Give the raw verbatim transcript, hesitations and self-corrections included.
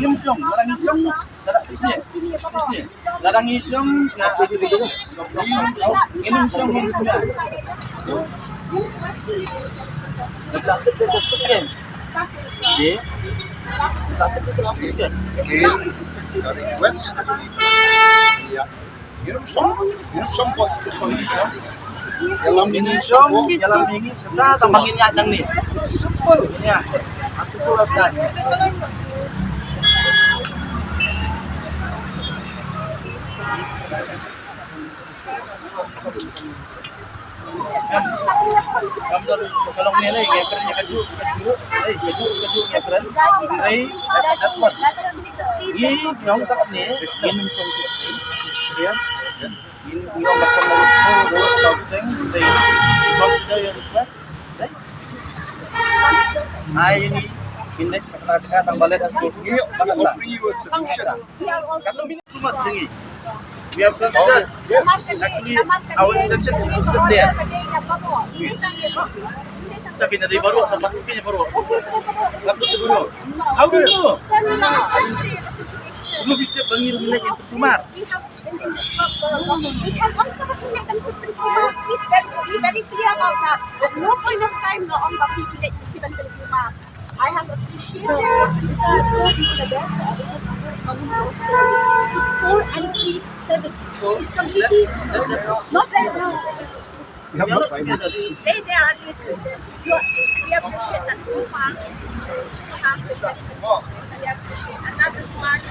Ngin shong, lada ngin shong, lada ngin shong, lada ngin shong, ngin shong, ngin shong. Lada kita sukan. Okey. Lada kita sukan. Okey. Request. Ya. Ngin shong, ngin shong bos, ngin shong. Ïalam ngin shong, ïalam ngin shong, ta tang ngin ïa dang ni. Simple. Ya. Simple as that. Ngam, ngam don ka long ne lei, ngi kren ïa kajuh, kajuh, eh, kajuh, kajuh ngi kren. Hynrei, that one. Ngi, ngam kat ne, ngin ym shong shuh. Ngin, ngin ym shong shuh, shuh, shuh, shuh, shuh, shuh. Ai, ngin, ngin leit sa kane ka tang ballet as goes. Ngi offer you a solution. Katno minit tu mat jong ngi? We have considered. Actually, our intention is to sit there. Tapi na dei baruh, tempat tu kena baruh. Tempat tu baruh. How do you know? Lu bisa panggil minit yang tertumar. We have also connected them to the people. Be very, be very clear about that. At no point of time, no, on the people that you keep them to the people. I have appreciated what you said. Before and three seven. It's completely not right now. They, they are listening. You are, we appreciate that so far. We appreciate. And that is why